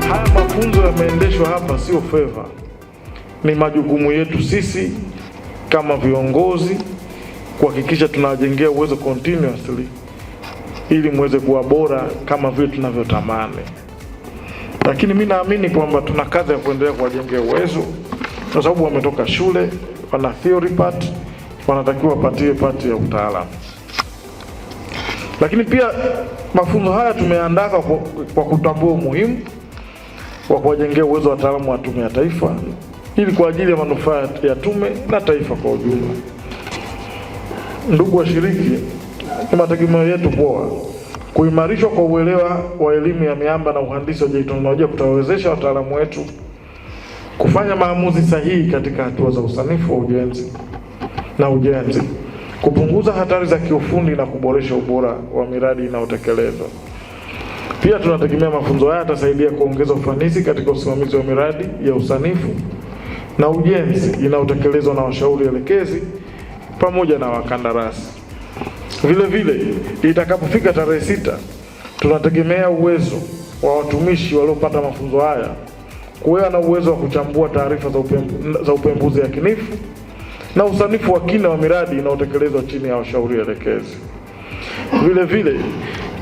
Haya mafunzo yameendeshwa hapa sio favor, ni majukumu yetu sisi kama viongozi kuhakikisha tunawajengea uwezo continuously ili muweze kuwa bora kama vile tunavyotamani. Lakini mi naamini kwamba tuna kazi ya kuendelea kuwajengea uwezo, kwa sababu wametoka shule, wana theory part, wanatakiwa wapatie part ya utaalamu. Lakini pia mafunzo haya tumeandaa kwa kutambua umuhimu wa kuwajengea uwezo wa wataalamu wa Tume ya Taifa ili kwa ajili ya manufaa ya tume na taifa kwa ujumla. Ndugu washiriki, ni mategemeo yetu kuwa kuimarishwa kwa uelewa wa elimu ya miamba na uhandisi wa jiteknolojia kutawezesha wataalamu wetu kufanya maamuzi sahihi katika hatua za usanifu wa ujenzi na ujenzi, kupunguza hatari za kiufundi na kuboresha ubora wa miradi inayotekelezwa. Pia tunategemea mafunzo haya yatasaidia kuongeza ufanisi katika usimamizi wa miradi ya usanifu na ujenzi inayotekelezwa na washauri elekezi pamoja na wakandarasi. Vile vile itakapofika tarehe 6 tunategemea uwezo wa watumishi waliopata mafunzo haya kuwa na uwezo wa kuchambua taarifa za upembuzi yakinifu na usanifu wa kina wa miradi inayotekelezwa chini ya washauri elekezi. Vile vile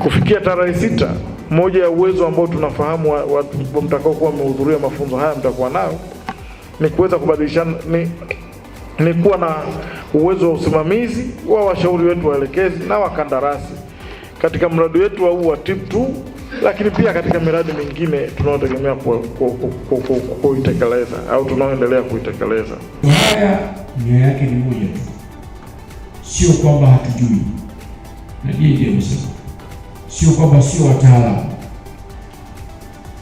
kufikia tarehe 6, moja ya uwezo ambao tunafahamu mtakao kuwa mmehudhuria mafunzo haya mtakuwa nao ni kuweza kubadilishana, ni kuwa na uwezo wa usimamizi wa washauri wetu waelekezi na wakandarasi katika mradi wetu wa huu wa TIP 2, lakini pia katika miradi mingine tunayotegemea kuitekeleza au tunaoendelea kuitekeleza. Haya nia yake ni moja tu, sio kwamba hatujui, na ndiye amesema, sio kwamba sio wataalamu,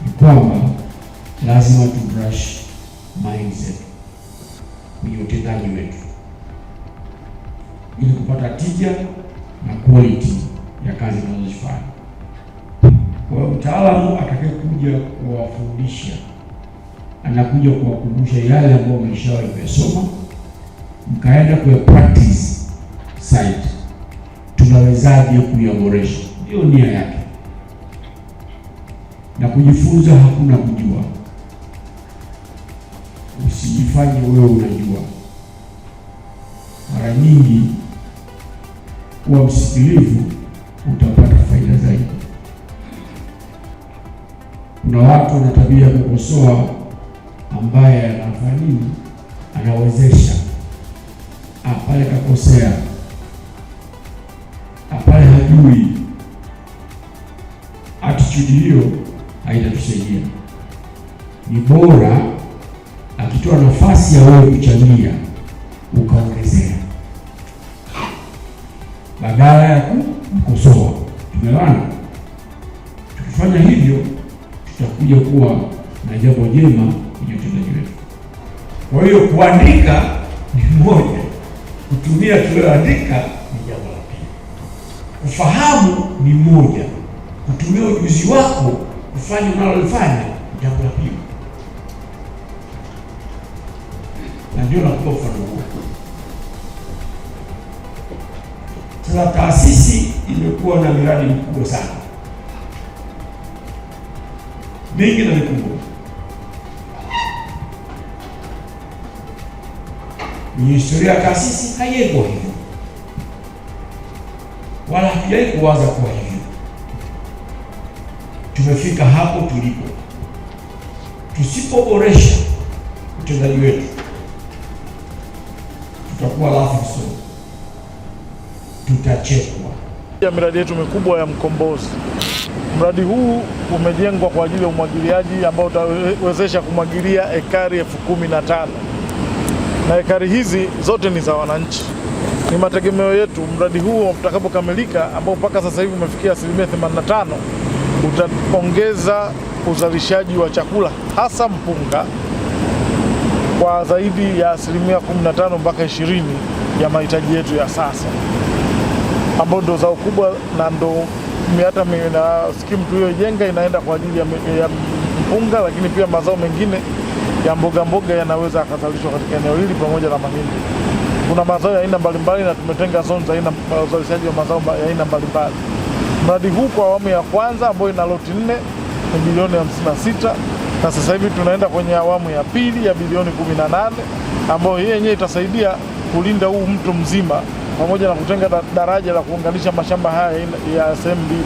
ni kwamba lazima tu brush mindset kwenye utendaji wetu ili kupata tija na quality ya kazi tunazozifanya. Kwa hiyo mtaalamu atakayekuja kuwafundisha anakuja kuwakumbusha yale ambayo mlishawahi kuyasoma, mkaenda kuya practice site, tunawezaje kuyaboresha? Ndiyo nia yake. Na kujifunza hakuna kujua, usijifanye wewe unajua. Mara nyingi kuwa msikilivu utapata faida zaidi. Kuna watu wana tabia ya kukosoa, ambaye anafanya nini? Anawezesha pale kakosea, pale hajui. Attitude hiyo haitatusaidia. Ni bora akitoa nafasi ya wewe kuchangia ukaongezea badala ya kumkosoa. Tumeelewana? Tukifanya hivyo tutakuja kuwa na jambo jema kwenye utendaji wetu. Kwa hiyo kuandika ni moja, kutumia tulioandika ni jambo la pili. Kufahamu ni moja, kutumia ujuzi wako kufanya unalolifanya ni jambo la pili. Na ndio nakupa mfano huo. Sasa taasisi imekuwa na miradi mikubwa sana, mingi na mikubwa. Kwenye historia ya taasisi haijaikuwa hivyo, wala hatujawahi kuwaza kuwa hivyo. Tumefika hapo tulipo. Tusipoboresha utendaji wetu, tutakuwa laughing stock, tutachekwa. Ya miradi yetu mikubwa ya Mkombozi. Mradi huu umejengwa kwa ajili ya umwagiliaji ambao utawezesha kumwagilia ekari 15,000 na ekari hizi zote ni za wananchi. Ni mategemeo yetu mradi huu utakapokamilika, ambao mpaka sasa hivi umefikia 85%, utaongeza uzalishaji wa chakula hasa mpunga kwa zaidi ya 15% mpaka 20% ya mahitaji yetu ya sasa, ambayo ndo zao kubwa na ndo hata na skimu tuliyojenga inaenda kwa ajili ya mpunga, lakini pia mazao mengine ya mboga mboga yanaweza yakazalishwa katika eneo hili pamoja na mahindi. Kuna mazao ya aina mbalimbali na tumetenga zone za aina uzalishaji wa mazao ya aina mbalimbali. Mradi huu kwa awamu ya kwanza ambayo ina loti 4 ni bilioni 56 na sasa hivi tunaenda kwenye awamu ya pili ya bilioni 18 ambayo hii yenyewe itasaidia kulinda huu mto mzima pamoja na kutenga daraja la kuunganisha mashamba haya ya sehemu mbili.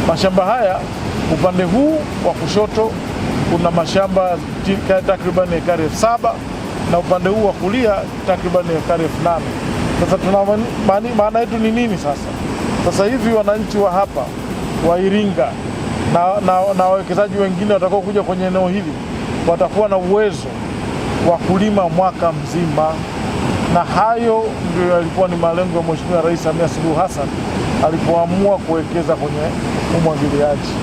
Mashamba haya upande huu wa kushoto kuna mashamba takriban ekari 7,000 na upande huu wa kulia takriban ekari 8,000. Sasa tuna maana yetu ni nini sasa? Sasa hivi wananchi wa hapa wa Iringa na wawekezaji wengine watakao kuja kwenye eneo hili watakuwa na uwezo wa kulima mwaka mzima, na hayo ndio yalikuwa ni malengo ya Mheshimiwa Rais Samia Suluhu Hassan alipoamua kuwekeza kwenye umwagiliaji.